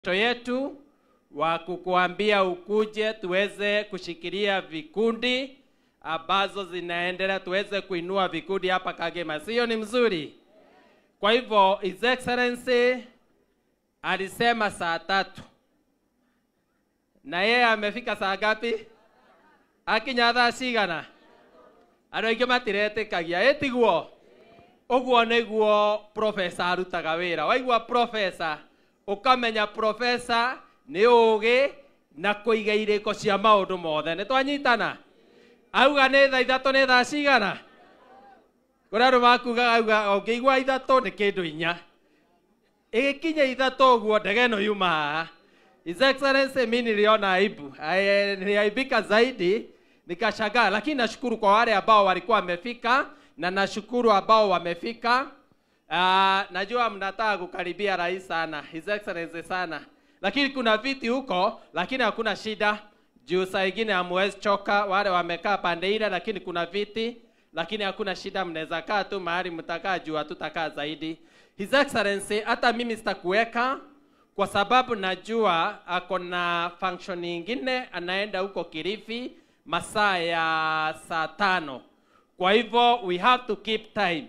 Yetu wa kukuambia ukuje tuweze kushikilia vikundi ambazo zinaendelea, tuweze kuinua vikundi hapa Kangema. Sio ni mzuri? Kwa hivyo His Excellency alisema saa 3. Na yeye amefika saa ngapi? Akinya thaa cigana? Andũ aingĩ matiretĩkagia, ĩtiguo? Ũguo nĩguo professor arutaga wĩra. Waigua professor, ũkamenya professor nĩ ũgĩ na kũiga irĩko cia maũndũ mothe. Nĩ twanyitana? Auga nĩ thaa 3 nĩ thaa cigana? Kũrĩ andũ makugaga auga ũngĩigua 3 nĩ kĩndũ 4. Ĩgĩkinya 3 ũguo ndege ĩno yuma haha. His Excellency, mimi niliona aibu. Niliaibika zaidi, nikashangaa. Lakini nashukuru kwa wale ambao walikuwa wamefika na nashukuru ambao wamefika. Najua mnataka kukaribia rais sana, His Excellency sana. Lakini kuna viti huko, lakini hakuna shida. Juu saa ingine hamwezi choka wale wamekaa pande ile, lakini kuna viti, lakini hakuna shida, mnaweza kaa tu mahali mtakaa juu hatutakaa zaidi. His Excellency, hata mimi sitakuweka kwa sababu najua ako na function nyingine, anaenda huko Kilifi masaa ya saa 5. Kwa hivyo we have to keep time.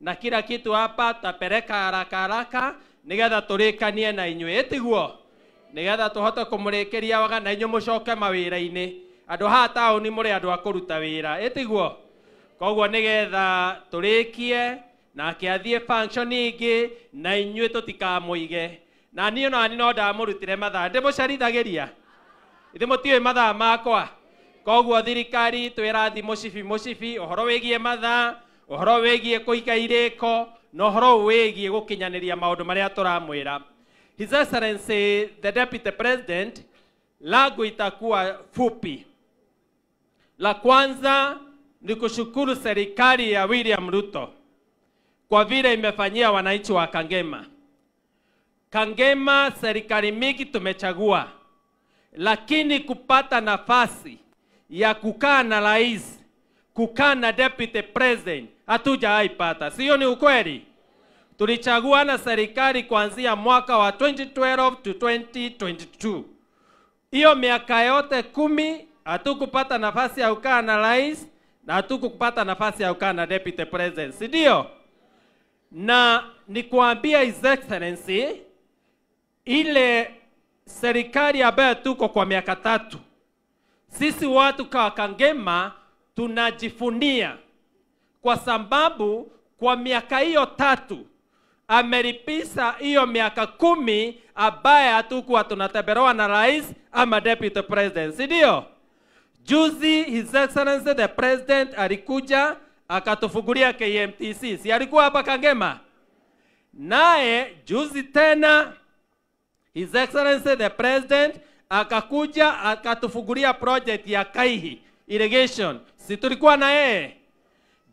Na kila kitu hapa tapeleka haraka haraka nigetha turikanie na inyuĩ, ĩtiguo? Nigetha tuhote kũmũrĩkĩria waga na inyuĩ mũcoke mawĩra-inĩ. Andũ haha taũni mũrĩ andũ a kũruta wĩra, ĩtiguo? Koguo nigetha tũrĩkie nake athiĩ function ingĩ na inyuĩ tũtikamũige. Na niĩ ona niĩ no ndamũrutire mathaa, ndĩmũcerithagĩria. Ithe mũtiũĩ mathaa makwa. Koguo thirikari twĩrathi mũcibi mũcibi ũhoro wĩgiĩ mathaa, ũhoro wĩgiĩ kũiga irĩko, na ũhoro wĩgiĩ gũkinyanĩria maũndũ marĩa tũramwĩra. His Excellency the Deputy President, langu itakuwa fupi. La kwanza ni kushukuru serikali ya William Ruto kwa vile imefanyia wananchi wa Kangema. Kangema serikali mingi tumechagua, lakini kupata nafasi ya kukaa na rais, kukaa na deputy president, hatujaipata. Sio ni ukweli? Tulichagua na serikali kuanzia mwaka wa 2012 to 2022. Hiyo miaka yote 10 hatukupata nafasi ya kukaa na rais na hatukupata nafasi ya kukaa na deputy president. Si ndio? Na nikuambia His Excellency, ile serikali ambayo tuko kwa miaka 3, sisi watu kwa Kangema tunajifunia kwa sababu kwa miaka hiyo 3 amelipisa hiyo miaka 10 ambaye hatukuwa tunatembelewa na rais ama deputy president, si ndio? Juzi His Excellency the President alikuja akatufungulia KMTC, si alikuwa hapa Kangema? Naye juzi tena His Excellency the President akakuja akatufungulia project ya Kaihi irrigation, si tulikuwa na yeye?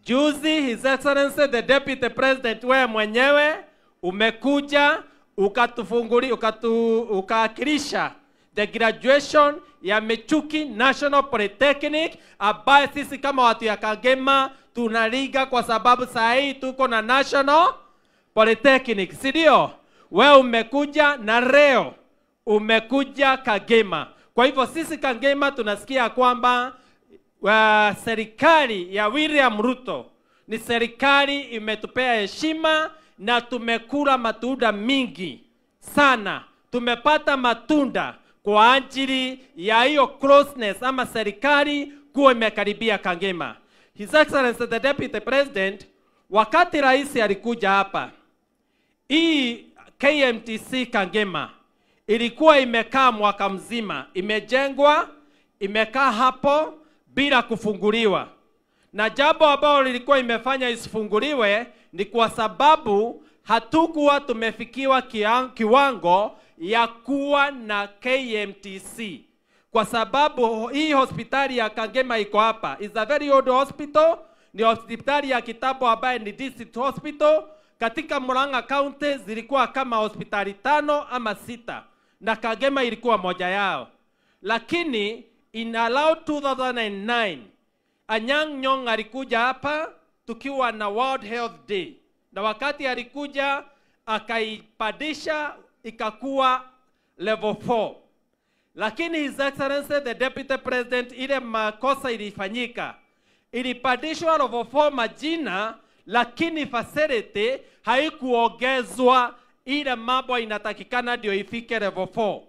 Juzi His Excellency the Deputy President, wewe mwenyewe umekuja ukatufungulia, ukaakilisha the graduation ya Michuki National Polytechnic ambaye sisi kama watu ya Kangema tunaliga kwa sababu saa hii tuko na National Polytechnic, si ndio? Wewe umekuja na leo umekuja Kangema. Kwa hivyo sisi Kangema tunasikia kwamba serikali ya William Ruto ni serikali imetupea heshima na tumekula matunda mingi sana. Tumepata matunda kwa ajili ya hiyo closeness ama serikali kuwa imekaribia Kangema. His Excellency the Deputy President, wakati rais alikuja hapa, hii KMTC Kangema ilikuwa imekaa mwaka mzima, imejengwa, imekaa hapo bila kufunguliwa. Na jambo ambalo lilikuwa imefanya isifunguliwe ni kwa sababu hatukuwa tumefikiwa kiwango ya kuwa na KMTC. Kwa sababu hii hospitali ya Kangema iko hapa, is a very old hospital, ni hospitali ya kitambo ambaye ni district hospital. Katika Murang'a County zilikuwa kama hospitali 5 ama 6 na Kangema ilikuwa moja yao. Lakini in around 2009 Anyang' Nyong'o alikuja hapa tukiwa na World Health Day, na wakati alikuja akaipandisha ikakuwa level 4. Lakini His Excellency the Deputy President, ile makosa ilifanyika, ilipandishwa level 4 majina, lakini facility haikuongezwa ile mambo inatakikana ndio ifike level 4.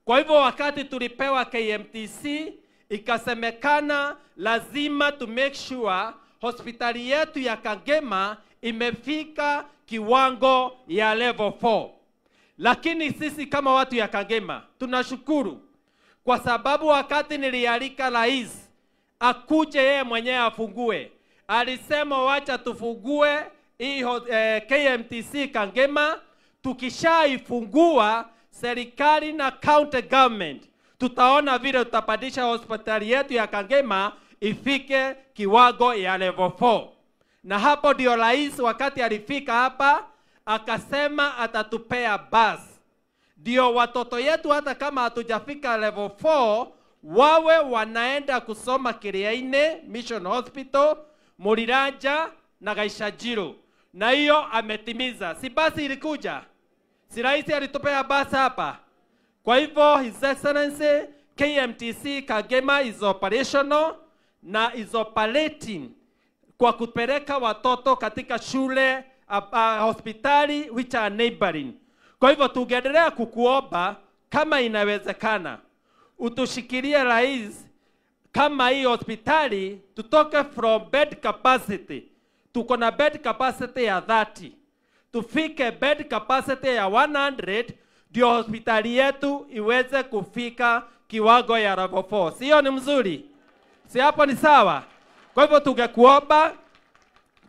Kwa hivyo wakati tulipewa KMTC, ikasemekana lazima to make sure hospitali yetu ya Kangema imefika kiwango ya level 4. Lakini sisi kama watu ya Kangema tunashukuru kwa sababu wakati nilialika rais akuje yeye mwenyewe afungue, alisema wacha tufungue hii KMTC Kangema. Tukishaifungua serikali na county government tutaona vile tutapandisha hospitali yetu ya Kangema ifike kiwango ya level 4. Na hapo ndio rais wakati alifika hapa akasema atatupea bus, ndio watoto yetu hata kama hatujafika level 4 wawe wanaenda kusoma Kiriaini Mission Hospital, Muriranja na Gaichanjiru. Na hiyo ametimiza. Si basi ilikuja? Si rais alitupea basi hapa? Kwa hivyo His Excellency KMTC Kangema is operational na is operating kwa kupeleka watoto katika shule, hospitali which are neighboring. Kwa hivyo tungeendelea kukuomba kama inawezekana utushikilie rais kama hii hospitali tutoke from bed capacity. Tuko na bed capacity ya 30, tufike bed capacity ya 100 ndio hospitali yetu iweze kufika kiwango ya level 4. Sio ni mzuri? Si hapo ni sawa? Kwa hivyo tungekuomba,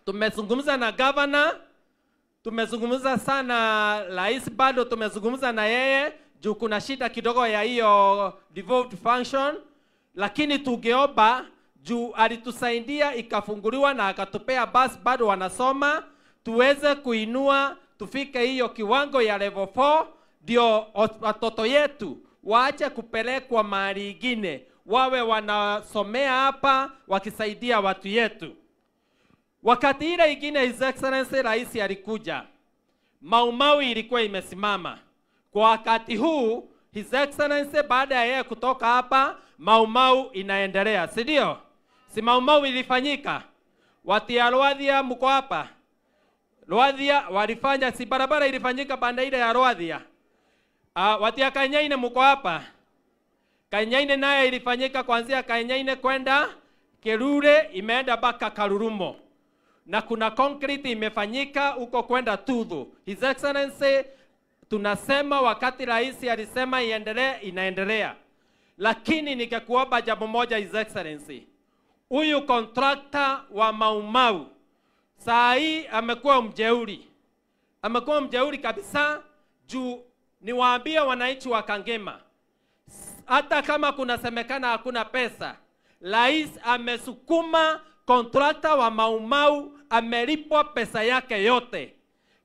tumezungumza na governor, tumezungumza sana rais, bado tumezungumza na yeye juu kuna shida kidogo ya hiyo devolved function, lakini tungeomba juu alitusaidia ikafunguliwa na akatupea bus, bado wanasoma, tuweze kuinua tufike hiyo kiwango ya level 4 ndio watoto yetu waache kupelekwa mahali ingine, wawe wanasomea hapa wakisaidia watu yetu. Wakati ile ingine His Excellency rais alikuja, Mau Mau ilikuwa imesimama. Kwa wakati huu His Excellency baada ya yeye kutoka hapa, Mau Mau inaendelea, si ndio? Si Mau Mau ilifanyika? Watu ya Rwathia mko hapa? Rwathia walifanya, si barabara ilifanyika banda ile ya Rwathia. Watu ya Kanyaine mko hapa? Kanyaine naye ilifanyika kuanzia Kanyaine kwenda Kerure, imeenda mpaka Karurumo. Na kuna concrete imefanyika huko kwenda Tudhu. His Excellency tunasema wakati rais alisema iendelee, inaendelea. Lakini ningekuomba jambo moja His Excellency. Huyu contractor wa Mau Mau saa hii amekuwa mjeuri. Amekuwa mjeuri kabisa juu niwaambie wananchi wa Kangema, hata kama kunasemekana hakuna pesa, rais amesukuma contractor wa Mau Mau amelipwa pesa yake yote.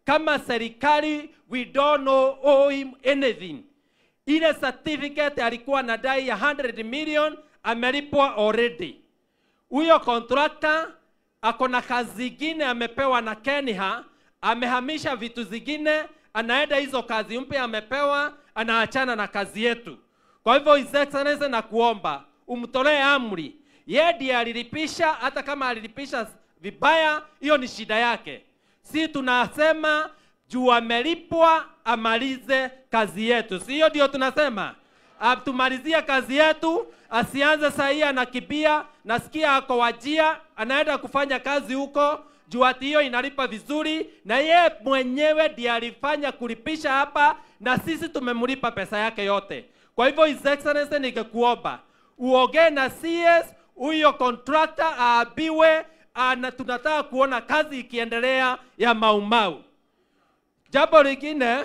Kama serikali we don't know owe him anything. Ile certificate alikuwa anadai ya 100 million amelipwa already. Huyo contractor ako na kazi zingine amepewa na Kenya, amehamisha vitu zingine, anaenda hizo kazi mpya amepewa, anaachana na kazi yetu. Kwa hivyo His Excellency na kuomba umtolee amri. Yeye ndiye alilipisha, hata kama alilipisha vibaya, hiyo ni shida yake. Si tunasema juu amelipwa amalize kazi yetu. Si hiyo ndio tunasema? Atumalizie kazi yetu, asianze saa hii anakimbia, nasikia ako Wajia, anaenda kufanya kazi huko, juu ati hiyo inalipa vizuri, na yeye mwenyewe ndiye alifanya kulipisha hapa, na sisi tumemlipa pesa yake yote. Kwa hivyo His Excellency ningekuomba uongee na CS, huyo contractor aabiwe, na tunataka kuona kazi ikiendelea ya Mau Mau. Jambo lingine,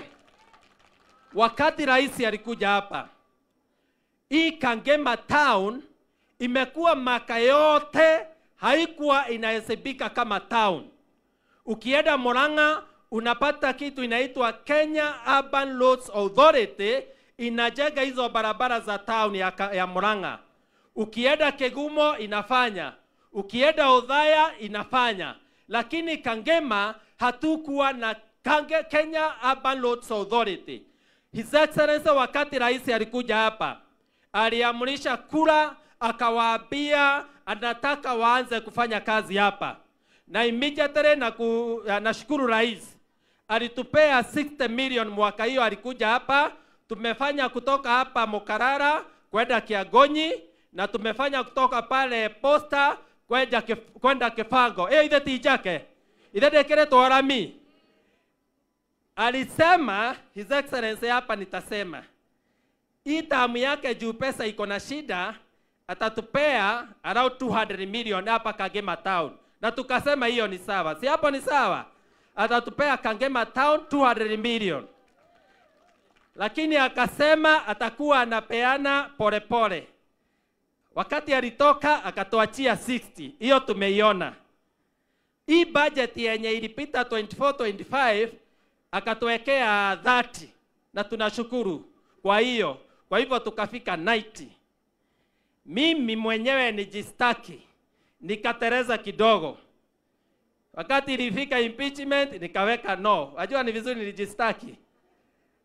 wakati rais alikuja hapa, hii Kangema town imekuwa maka yote haikuwa inahesabika kama town. Ukienda Murang'a unapata kitu inaitwa Kenya Urban Roads Authority, inajenga hizo barabara za town ya Murang'a. Ukienda Kegumo inafanya, ukienda Othaya inafanya, lakini Kangema hatukuwa na Kenya Urban Roads Authority. His Excellency wakati rais alikuja hapa, aliamrisha kura, akawaambia anataka waanze kufanya kazi hapa. Na immediately nashukuru rais alitupea 60 million mwaka hiyo alikuja hapa. Tumefanya kutoka hapa Mukarara kwenda Kiagonyi, na tumefanya kutoka pale Posta kwenda Kifango. Ithe ti jake ithe ndekiretwo rami. Alisema His Excellency hapa, nitasema hii tamu yake juu pesa iko na shida, atatupea around 200 million hapa Kangema Town. Na tukasema hiyo ni sawa. Si hapo ni sawa? Atatupea Kangema Town 200 million. Lakini akasema atakuwa anapeana pole pole. Wakati alitoka akatuachia 60. Hiyo tumeiona. Hii budget yenye ilipita 24-25 akatuwekea 30, na tunashukuru kwa hiyo. Kwa hivyo tukafika 90. Mimi mwenyewe nijistaki, nikatereza kidogo. Wakati ilifika impeachment nikaweka no. Wajua ni vizuri nilijistaki.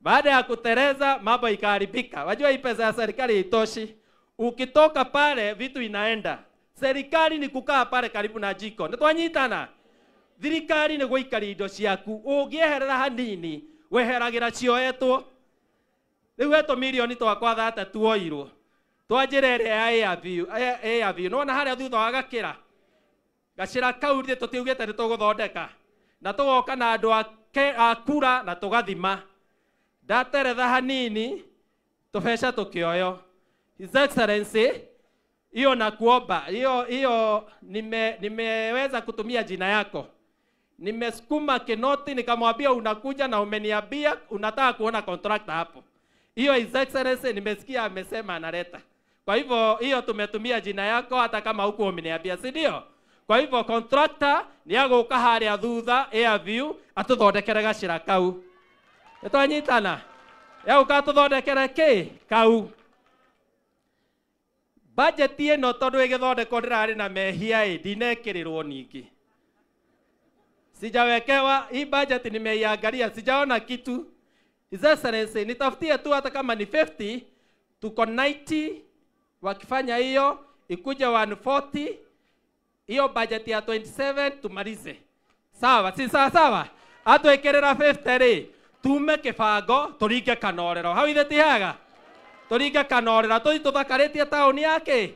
Baada ya kutereza mambo ikaharibika. Wajua hii pesa ya serikali haitoshi. Ukitoka pale vitu inaenda. Serikali ni kukaa pale karibu na jiko. Nitwanyitana. Thirikari ni guikaria indo ciaku. Ungieherera hanini weheragira cioetwo. Riu etwo milioni twakwa thate tuoirwo. Twanjira ĩrĩa ya Airview. Nĩwona harĩa thutha wa gakĩra. Gacĩra kau ithuĩ tũtiugĩte nĩ tũgũthondeka. Na tũgoka na andũ a kura na tũgathima. Ndateretha hanini tũbeca tũkĩoyo. His Excellency, hiyo nakuomba, hiyo nimeweza kutumia jina yako. Nimesukuma Kinoti nikamwambia unakuja na umeniambia unataka kuona contractor hapo. Hiyo His Excellency nimesikia amesema analeta. Kwa hivyo hiyo tumetumia jina yako hata kama huko umeniambia, si ndio? Kwa hivyo contractor ni agũka harĩa thutha Airview atũthondekere gacĩra kau. Nĩtwanyitana? Egũka atũthondekere kĩ? Kau. Budget ĩno tondũ ĩgĩthondekwo ndĩrarĩ na mehia ĩ, ndinekĩrĩrwo ningĩ. Sijawekewa hii budget, nimeiangalia sijaona kitu. His Excellency, nitafutie tu hata kama ni 50, tuko 90, wakifanya hiyo ikuje 140, hiyo budget ya 27 tumalize. Sawa, si sawa sawa? Atwikirira 50 ri, tume kibango turinge kanorero. Hau ithe ti hega? Turinge kanorero, tuthi tuthakaritie tauni yake